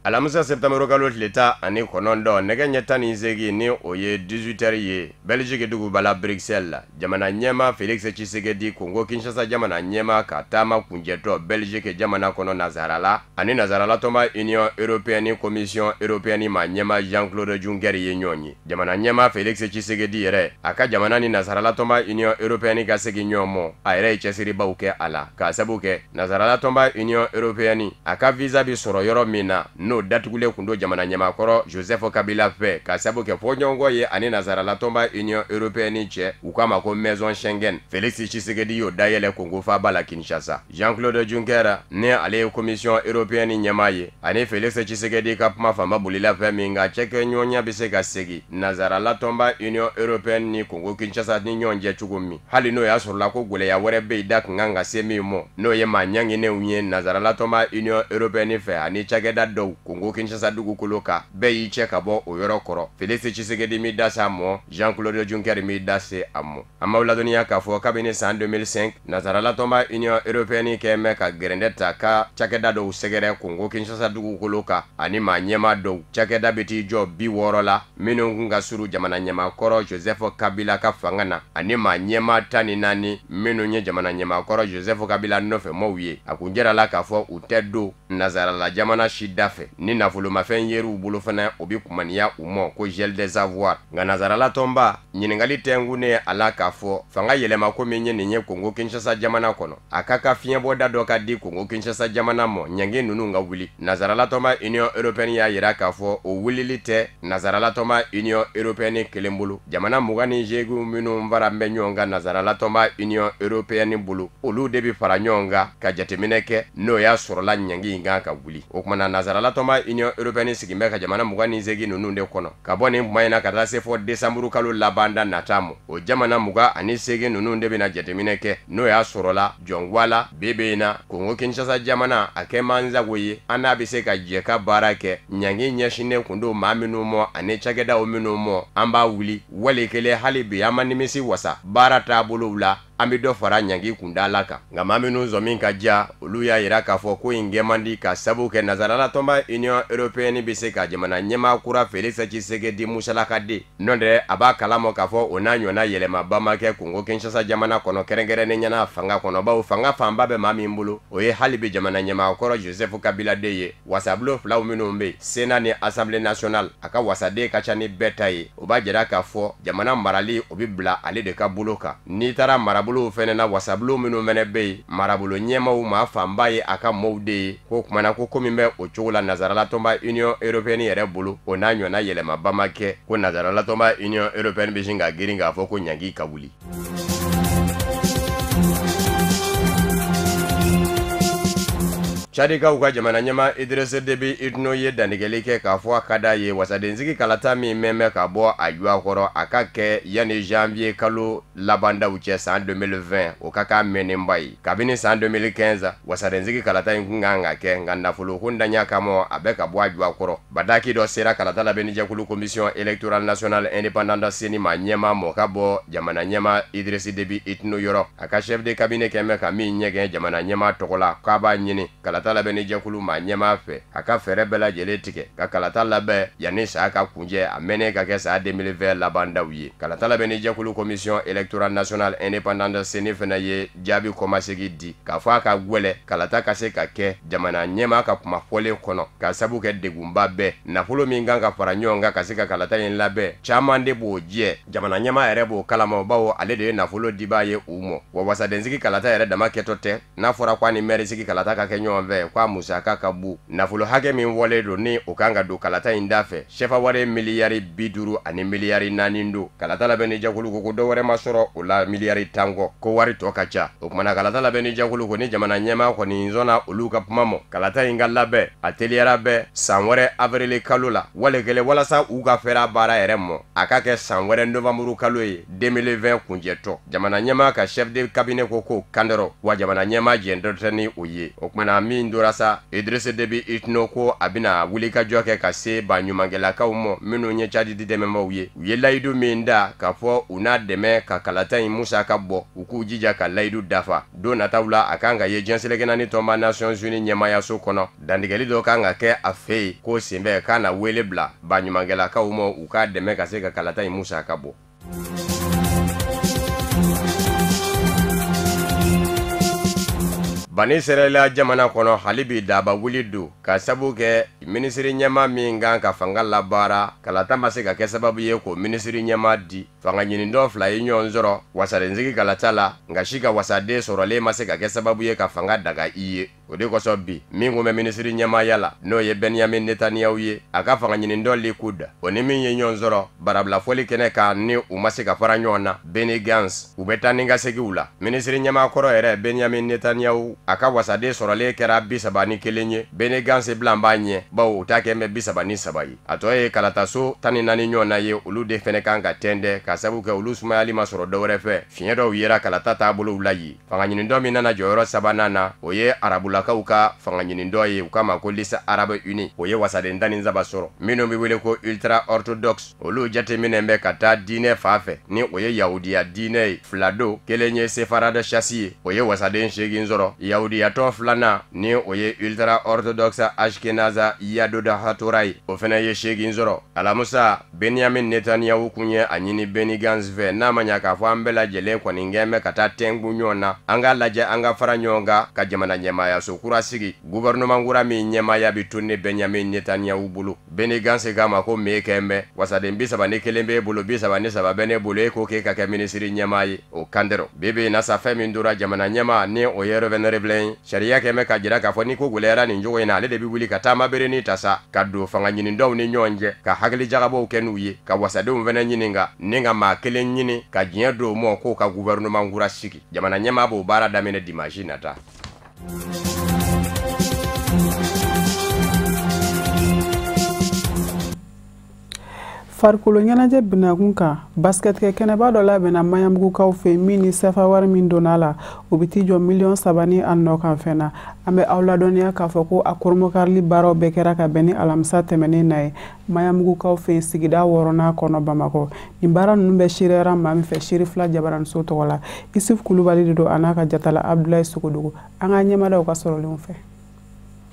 Alamisa septembre kalo tile 19, nɛgɛ ɲɛ 18 ni o ye 18h ye, Belgique duguba la Bruxelles la, jamana ɲɛmaa Félix Tshisekedi Congo Kinshasa jamana ɲɛmaa ka taama kunjɛtɔ Belgique jamana kɔnɔ Nazarala ani Nazarala tɔnba Union européenne Commission européenne maa ɲɛmaa Jean-Claude Juncker ye ɲɔgɔn ye. Jamana ɲɛmaa Félix Tshisekedi yɛrɛ, a ka jamana ni Nazarala tɔnba Union européenne ka segin ɲɔgɔn mɔ, a yɛrɛ ye cɛsiribaw kɛ a la, k'a sabu kɛ Nazarala tɔnba Union européenne a ka visa bɛ sɔrɔ yɔrɔ min na, n'o n'o datugulen kun don jamana ɲɛmaakɔrɔ Joseph Kabila fɛ ka sabu kɛ fɔɲɔgɔnkɔ ye ani nazaralatɔnba Union européenne cɛ, u k'a ma ko Maison Schengen. Félix Tshisekedi y'o dayɛlɛ Kongo faaba la Kinshasa. Jean-Claude Juncker, ni ale ye Commission européenne ɲɛmaa ye, ani Félix Tshisekedi ka kuma fanba bolila fɛn min kan, cɛkɛɲɔgɔnya bɛ se ka segin nazaralatɔnba Union européenne ni Kongo Kinshasa ni ɲɔgɔn cɛ cogo min, hali n'o y'a sɔrɔla ko gɛlɛya wɛrɛ bɛ yen da kun kan ka se min ma, n'o ye maa ɲanginenw ye nazaralatɔnba Union européenne fɛ ani cakɛda dɔw Kongo Kinshasa dugukolo kan, bɛɛ y'i cɛ ka bɔ o yɔrɔ kɔrɔ. Félix Tshisekedi m'i da se a mɔ, Jean-Claude Juncker m'i da se a mɔ. An b'aw ladɔnniya k'a fɔ kabini san 2005 nazaralatɔnba Union européenne kɛn bɛ ka gɛrɛndɛ ta ka cakɛda dɔw sɛgɛrɛ Kongo Kinshasa dugukolo kan ani maa ɲɛmaa dɔw. Cakɛda bɛ t'i jɔ 60 la minnu kun ka surun jamana ɲɛmaakɔrɔ Joseph Kabila ka fanga na, ani maa ɲɛmaa 14 minnu ye jamana ɲɛmaakɔrɔ Joseph Kabila nɔfɛ maaw ye. A kun jɛra k'a fɔ u tɛ don nazarala jamana si da fɛ, ni nafolomafɛn yer'u bolo fana o bɛ kumaniya u ma ko gel des avoirs. Nka nazarala tɔnba ɲininkali tɛnkunnen a la k'a fɔ fanga yɛlɛma ko min ye nin ye Kongo Kinshasa jamana kɔnɔ, a ka ka fiɲɛbɔda dɔ ka di Kongo Kinshasa jamana ma ɲangi ninnu ka wuli. Nazarala tɔnba Union européenne y'a jira k'a fɔ o wulili tɛ nazarala tɔnba Union européenne kelen bolo, jamana 28 minnu fara bɛ ɲɔgɔn kan nazarala tɔnba Union européenne bolo, olu de bɛ fara ɲɔgɔn kan ka jateminɛ kɛ n'o y'a sɔrɔla ɲangi in kan ka wuli. O kumana nazarala tɔnba Union européenne sigin bɛ ka jamana 28 ninnu de kɔnɔ ka bɔ nin kuma in na ka taa se fɔ décembre kalo laban da nata ma. O jamana 28 ninnu de bɛna jateminɛ kɛ n'o y'a sɔrɔla jɔnwala bebe in na Kongo Kinshasa jamana a kɛ mansago ye, an n'a bɛ se ka jɛ ka baara kɛ ɲangi ɲɛsinnen kun don maa minnu mɔ ani cakɛdaw minnu mɔ, an b'a wuli wali kelen hali bi an ma nimisi wasa baara taabolow la, an bɛ dɔ fara ɲangi kundala kan. Nka maa minnu sɔmin ka diya, olu y'a jira k'a fɔ ko in kɛ man di ka sabu kɛ nazarala tɔnba Union européenne bɛ se ka jamana ɲɛmaa kura Félix Tshisekedi musalaka de n'o tɛ a b'a kalama k'a fɔ o n'a ɲɔgɔnna yɛlɛmaba ma kɛ Kongo Kinshasa jamana kɔnɔ, kɛrɛnkɛrɛnnen ɲɛna fanga kɔnɔ, bawo fanga fanba bɛ maa min bolo o ye hali bi jamana ɲɛmaa kɔrɔ Joseph Kabila de ye. Wasabulon filaw minnu bɛ yen, Sénat ni Assemblée nationale, a ka wasaden ka ca ni bɛɛ ta ye, o b'a jira k'a fɔ jamana marali o bɛ bila ale de ka bolo kan. N'i taara marabolow fɛnɛ na, wasabulon minnu fɛnɛ bɛ yen, marabolo ɲɛmaw maa fanba ye a ka mɔw de ye. Ko kumana ko komi bɛ o cogo la nazarala tɔnba Union européenne yɛrɛ bolo, o n'a ɲɔgɔnna yɛlɛmaba ma kɛ ko nazarala tɔnba Union européenne bɛ sin ka girin k'a fɔ ko ɲangi ka wuli. Tchadikaw ka jamana ɲɛmaa Idriss Déby Itno ye dantigɛli kɛ k'a fɔ a ka d'a ye wasadensigi kalata min mɛn bɛ ka bɔ a juwa kɔrɔ, a ka kɛ yanni janvier kalo labandaw cɛ san 2020, o ka k'a mɛnnenba ye. Kabini san 2015 wasadensigi kalata in kun kan ka kɛ, nka nafolo ko ntanya kama a bɛ ka bɔ a juwa kɔrɔ. Bataki dɔ sera kalata labɛnnijɛkulu Commission électorale nationale indépendante CENI ma ɲɛmaa mɔ ka bɔ jamana ɲɛmaa Idriss Déby Itno yɔrɔ, a ka chef de cabinet kɛn bɛ ka min ɲɛgɛn jamana ɲɛmaa tɔgɔ la k'a b'a ɲini kalata labɛnnijɛkulu maa ɲɛmaa fɛ a ka fɛɛrɛ bɛɛ lajɛlen tigɛ ka kalata labɛn yanni san ka kunjɛ, a mɛnnen ka kɛ san 2020 labandaw ye. Kalata labɛnnijɛkulu Commission électorale nationale indépendante CENI fana ye jaabi kɔmasegin di k'a fɔ a ka gwɛlɛ kalata ka se ka kɛ jamana ɲɛmaa ka kuma fɔlen kɔnɔ, ka sabu kɛ degunba bɛɛ nafolo min kan ka fara ɲɔgɔn kan ka se ka kalata in labɛn, caman de b'o jɛ, jamana ɲɛmaa yɛrɛ b'o kalama, bawo ale de ye nafolo dibaa ye u mɔ. Wa wasadensigi kalata yɛrɛ dama kɛtɔ tɛ, n'a fɔra ko a ni mɛrisigi kalata ka kɛ ɲɔgɔn fɛ k'a musaka ka bon, nafolo hakɛ min fɔlen don ni o kan ka don kalata in da fɛ, sefa wari miliyari 50 ani miliyari 4 don. Kalata labɛnnijɛkulu ko dɔ wɛrɛ ma sɔrɔ o la miliyari 10 kɔ, ko wari tɔ ka ca. O kumana kalata labɛnnijɛkulu ko ni jamana ɲɛmaa kɔni sɔnna olu ka kuma mɔ, kalata in ka labɛn a teliyara bɛɛ san wɛrɛ avril kalo la wali kelen, walasa u ka fɛɛrɛ baara yɛrɛ mɔ a ka kɛ san wɛrɛ novembre kalo ye 2020 kunjɛtɔ. Jamana ɲɛmaa ka chef de cabinet ko k'o kandɔrɔ, wa jamana ɲɛmaa jɛntɔ tɛ ni o ye. O kumana min dora sa, Idriss Déby Itno ko a bɛna wulikajɔ kɛ ka se baɲumankɛlakaw mɔ minnu ye Tchad dɛmɛbaaw ye, u ye layidu min da k'a fɔ u n'a dɛmɛ ka kalata in musaka bɔ, u k'u jija ka layidu dafa. Don nataw la a kan ka ye diɲɛ seleke naani tɔnba Nations Unies ɲɛmaayaso kɔnɔ, dantigɛli dɔ kan ka kɛ a fɛ yen k'o senfɛ k'a na wele bila baɲumankɛlakaw mɔ u k'a dɛmɛ ka se ka kalata in musaka bɔ. Bani Israɛla jamana kɔnɔ hali bi daba wuli don ka sabu kɛ minisiri ɲɛmaa min kan ka fanga labaara, kalata ma se ka kɛ sababu ye k'o minisiri ɲɛmaa di. Fanga ɲinidɔ fila ye ɲɔgɔn sɔrɔ wasadensigi kalata la, nka si ka wasaden sɔrɔlen ma se ka kɛ sababu ye ka fanga daga i ye. O de kosɔn bi min kun bɛ minisiri ɲɛmaaya la, n'o ye Benyamin Netanyahu ye, a ka fanga ɲinidɔ Likud, o ni min ye ɲɔgɔn sɔrɔ barabila fɔli kɛnɛ kan ni u ma se ka fara ɲɔgɔn na, Benny Gantz, u bɛ taa ni ka seginw la. Minisiri ɲɛmaa kɔrɔ yɛrɛ Benyamin Netanyahu, a ka wasaden sɔrɔlen kɛra 31 ye. Benny Gantz bilan b'a ɲɛ, bawo u ta kɛ bɛ 33 ye. A tɔ ye kalataso 14 ɲɔgɔn na ye, olu de fɛnɛ kan ka tɛntɛn ka sabu kɛ olu sumayali ma sɔrɔ dɔwɛrɛ fɛ. Fiɲɛ dɔw yera kalata taabolow la yen. Fanga ɲinidɔ min nana jɔyɔrɔ sabanan na, o ye arabulakaw ka fanga ɲinidɔ ye, u k'a ma ko Liste Arabe Unie, o ye wasaden 13 sɔrɔ. Minnu bɛ wele ko ultra orthodoxe, olu jateminɛ bɛ ka taa diinɛ fan fɛ, ni o ye yahudiya diinɛ ye. Fila don, kelen ye Sefarad Shasi ye, o ye wasaden 8 sɔrɔ. Yahudiyatɔn filanan, ni o ye ultra orthodoxe Ashkenaza Yadoda Hatora ye, o fana ye 8 sɔrɔ. Alamusa, Benyamin Netanyahu kun ye a ɲini Benny Gantz fɛ, n'a ma ɲa k'a fɔ an bɛɛ lajɛlen kɔni kɛn bɛ ka taa tɛnku ɲɔgɔn na, an k'a lajɛ an ka fara ɲɔgɔn kan ka jamana ɲɛmaayaso kura sigi, gouvernement kura min ɲɛmaaya bɛ to ne Benyamin Netanyahu bolo. Benny Gantz k'a ma ko me kɛn bɛ wasaden 31 b'e bolo, 33 bɛ ne bolo, e ko k'e ka kɛ minisiri ɲɛmaa ye, o kan dɛrɛ. Bi bi in na sa, fɛn min tora jamana ɲɛmaa, ni o ye Reuven Rivlin ye, sariya kɛn bɛ ka jira k'a fɔ ni ko gɛlɛyara nin cogo in na, ale de bɛ wuli ka taama berenin ta sa ka don fanga ɲinidɔw ni ɲɔgɔn cɛ, ka hakili jagabɔw kɛ n'u ye, ka wasadenw fɛnɛ ɲininka, ni ka maa kelen ɲini ka diɲɛ don mɔ k'o ka gouvernement kura sigi. Jamana ɲɛmaa b'o baara daminɛ dimanche nata. Farikolo ɲɛnajɛ binakun kan, basketkɛ kɛnɛba dɔ labɛnna Maɲanbugukaw fɛ min ni sefa wari min donna la, o bɛ t'i jɔ 3 miliyɔn ni a nɔ kan fɛn na. An bɛ aw ladɔnniya k'a fɔ ko a koromokarili baaraw bɛɛ kɛra ka bɛn ni alamisa tɛmɛnen na ye Maɲanbugukaw fɛ sigida 6nan kɔnɔ Bamakɔ. Nin baara ninnu bɛ seereyara maa min fɛ, Seeri fila Jabaraniso tɔgɔ la, Isuf Kulubali de don, a n'a ka jatala Abdulayi Sogodogo. An ka ɲɛmadaw ka sɔrɔlenw fɛ.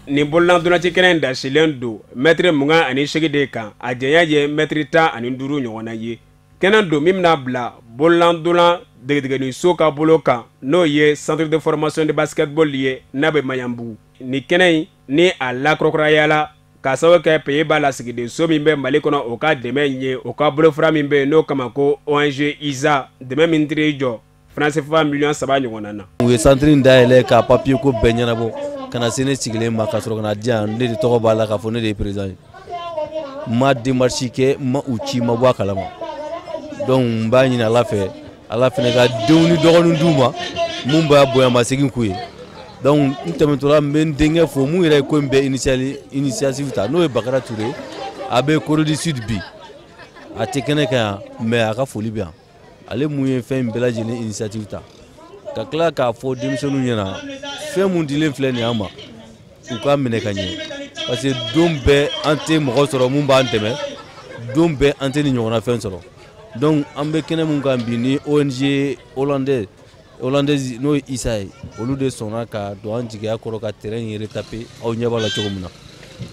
Nin bololandolanci kɛnɛ in dasilen don mɛtiri 28 de kan, a janya ye mɛtiri 15 ɲɔgɔnna ye. Kɛnɛ don min bɛna bila bololandolan degedegeniso ka bolo kan, n'o ye centre de formation de basketball ye, n'a bɛ Maɲanbugu. Nin kɛnɛ in ni a lakurakurayala k'a sababu kɛ Pays-Bas lasigidenso min bɛ Mali kɔnɔ, o ka dɛmɛ ye, o ka bolofara min bɛ yen n'o kama ko ONG ISA, dɛmɛ min tiri jɔ franc CFA 3 miliyɔn ɲɔgɔnna na. U ye centre in dayɛlɛ ka papier ko bɛɛ ɲɛnabɔ ka na se ne sigilen ma, ka sɔrɔ ka na di yan, ne de tɔgɔ b'a la k'a fɔ ne de ye président ye. N ma démarche kɛ, n ma u ci, n ma bɔ a kalama. Donc n b'a ɲini Ala fɛ, Ala fɛnɛ ka denw ni dɔgɔninw d'u ma mun b'a bonyamasegin k'u ye. Donc n tɛmɛtɔla n bɛ n denkɛ fo mun yɛrɛ ye ko in bɛɛ initiative ta, n'o ye Bakara Ture, a bɛ Corée du Sud bi, a tɛ kɛnɛ kan yan mais a ka foli bɛ yan. Ale mun ye fɛn in bɛɛ lajɛlen initiative ta, ka tila k'a fɔ denmisɛnninw ɲɛna fɛn mun dilen filɛ nin y'an ma, u k'a minɛ ka ɲɛ, parce que don bɛɛ an tɛ mɔgɔ sɔrɔ mun b'an dɛmɛ, don bɛɛ an tɛ nin ɲɔgɔnna fɛn sɔrɔ. Donc an bɛ kɛnɛ mun kan bi ni ONG hollandaise n'o ye ISA ye, olu de sɔnna ka don an jigiya kɔrɔ ka terrain in retaper, aw ɲɛ b'a la cogo min na.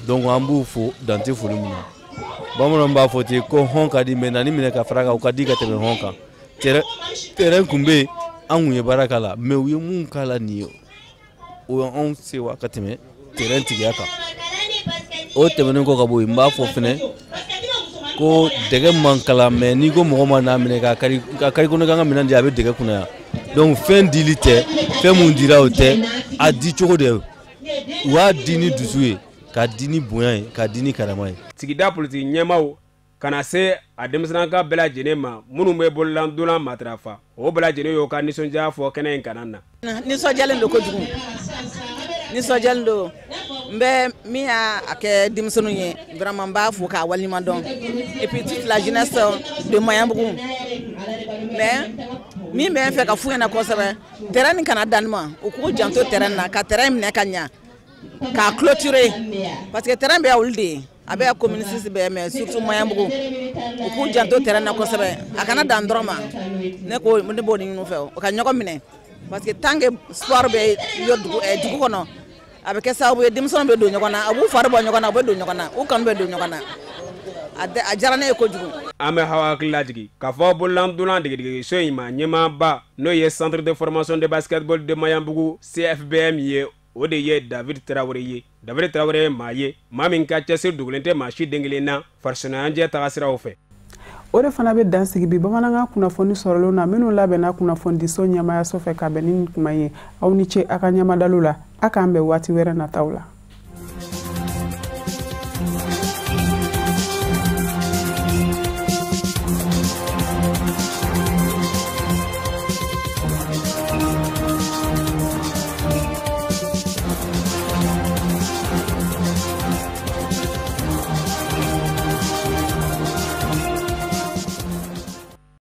Donc an b'u fo dan tɛ foli min na. Bamananw b'a fɔ ten ko hɔn ka di, mais nani minɛ ka fara kan, o ka di ka tɛmɛ hɔn kan. Terrain kun bɛ yen, an kun ye baara k'a la, mais u ye mun k'a la nin ye, o ye anw sewa ka tɛmɛ terrain tigiya kan. O tɛmɛnen kɔ ka bɔ yen, n b'a fɔ fɛnɛ ko dɛgɛ man kalan, mais n'i ko mɔgɔ ma n'a minɛ k'a kari kɔnɔ k'an ka minɛn di, a bɛ dɛgɛ kunna yan. Donc fɛn dili tɛ, fɛn mun dira o tɛ, a di cogo de u y'a di ni dusu ye, k'a di ni bonya ye, k'a di ni karama ye. Sigida politiki ɲɛmaaw kana se a denmisɛnninka bɛɛ lajɛlen ma minnu bɛ bololandolan matarafa, o bɛɛ lajɛlen y'o ka nisɔndiya fɔ kɛnɛ in kana na. Nisɔndiyalen don kojugu, nisɔndiyalen don. N bɛ min y'a kɛ denmisɛnninw ye, vraiment n b'a fo k'a waleɲuman dɔn, et puis toute la jeunesse de Maɲanbugu. Mais min bɛ n fɛ ka f'u ɲɛna kosɛbɛ, terrain nin kana dan nin ma, u k'u janto terrain na, ka terrain minɛ ka ɲa, k'a clôturer, parce que terrain bɛ olu de ye. A bɛ commune 6 bɛɛ, mais surtout Maɲanbugu, u k'u janto terrain na kosɛbɛ, a kana dan dɔrɔn ma. Ne ko ne b'o de ɲini u fɛ, u ka ɲɔgɔn minɛ, parce que tant que sport bɛ dugu kɔnɔ, a bɛ kɛ sababu ye denmisɛnninw bɛ don ɲɔgɔn na, a b'u fari bɔ ɲɔgɔn na, u bɛ don ɲɔgɔn na, u kanu bɛ don ɲɔgɔn na. A diyara ne ye kojugu. An bɛ aw hakili lajigin k'a fɔ bololandolan degedegso in ma ɲɛmaaba, n'o ye Centre de formation de basketball de Maɲanbugu, CFBM ye, o de ye David Tarawele ye. David Tarawele ye maa ye, maa min ka cɛsiri dogolen tɛ maa si den kelen na farisɔnɲɛnajɛ tagasiraw fɛ. O de fana bɛ dan sigi bi bamanankan kunnafoni sɔrɔlenw na, minnu labɛnna kunnafonidiso ɲɛmayaso fɛ ka bɛn ni nin kuma ye. Aw ni ce a ka ɲɛmadalu la. A k'an bɛn waati wɛrɛ nataw la.